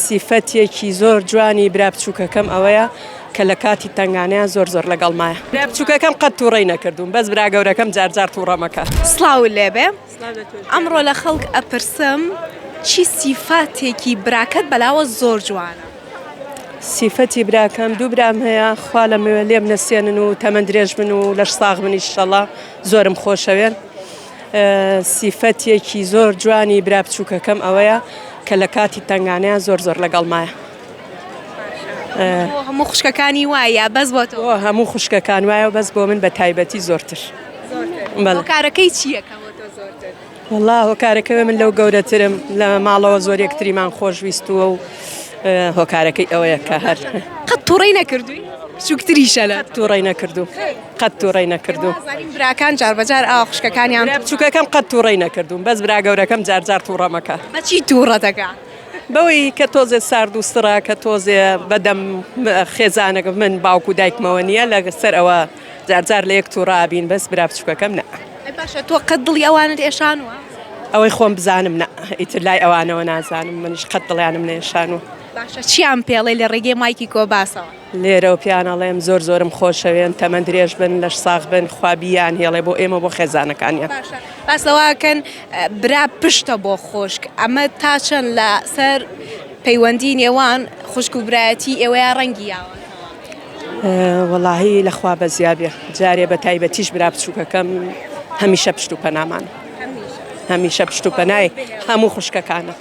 سیفەتێکی زۆر جوانی برا بچووکەکەم ئەوەیە کە لە کاتی تەنگانەیان زۆر زۆر لەگەڵمایە. برا بچووکەکەم قەت تووڕەی نەکردووم بەس برا گەورەکەم جار جار تووڕەمەکا. سڵاوت لێبێ ئەمڕۆ لە خەڵک ئەپرسم چی سیفاتێکی براکەت بەلاوە زۆر جوانە؟ سیفەتی براکەم دوو برام هەیە خوا لە مێ لێم نەسێنن و تەمەن درێژ بن و لەش ساغ بن ئیشەڵا زۆرم خۆشەوێن. سیفەتێکی زۆر جوانی برا بچووکەکەم ئەوەیە کە لە کاتی تەنگانەیان زۆر زۆر لەگەڵمایە. بۆ هەموو خوشکەکانی وایە بەس بۆ تۆ؟ بۆ هەموو خوشکەکان وایە و بەس بۆ من بە تایبەتی زۆرتر. بەڵێ. هۆکارەکەی چییە کە بۆ تۆ زۆرتر؟ وەڵا هۆکارەکەی من لەو گەورەترم لە ماڵەوە زۆر یەکتریمان خۆش ویستووە و هۆکارەکەی ئەوەیە کە هەر قەت تووڕەی نەکردووی؟ بچووکتریشە لە تووڕەی نەکردووم. قەت توڕەی نەکردووم. زانیم براکان جار بەجار ئاوا خوشکەکانیان. برا بچوکەکەم قەت توڕەی نەکردووم بەس برا گەورەکەم جار جار توڕەمەکا. بە چی توڕەتەکا؟ بەوەی کە تۆزێ سارد و سڕە کە تۆزێ بەدەم خێزانەکە من باوک و دایکمەوە نییە لە سەر ئەوە جار جار لە یەک توڕە ئەبین بەس برا بچوکەکەم نا. ئەی باشە تۆ قەت دڵی ئەوانت ئێشانووە؟ ئەوەی خۆم بزانم نا ئیتر لای ئەوانەوە نازانم منیش قەت دڵیانم نەیەشانووە. باشە چیان پێڵێی لە ڕێگەی مایکی کۆباسەوە؟ لێرەوە پێیان ئەڵێم زۆر زۆرم خۆشەوێن تەمەن درێژ بن لەش ساغ بن خوا بیان هێڵێ بۆ ئێمە بۆ خێزانەکانیان. باشە باس لەوە ئەکەن برا پشتە بۆ خوشک ئەمە تا چەند لە سەر پەیوەندی نێوان خوشک و برایەتی ئێوەیا ڕەنگی یاوەتەوە؟ وەڵاهی لە خوا بەزیا بێ جارێ بە تایبەتیش برا بچووکەکەم هەمیشە پشت و پەنامانە هەمیشە پشت و پەنای هەموو خوشکەکانە.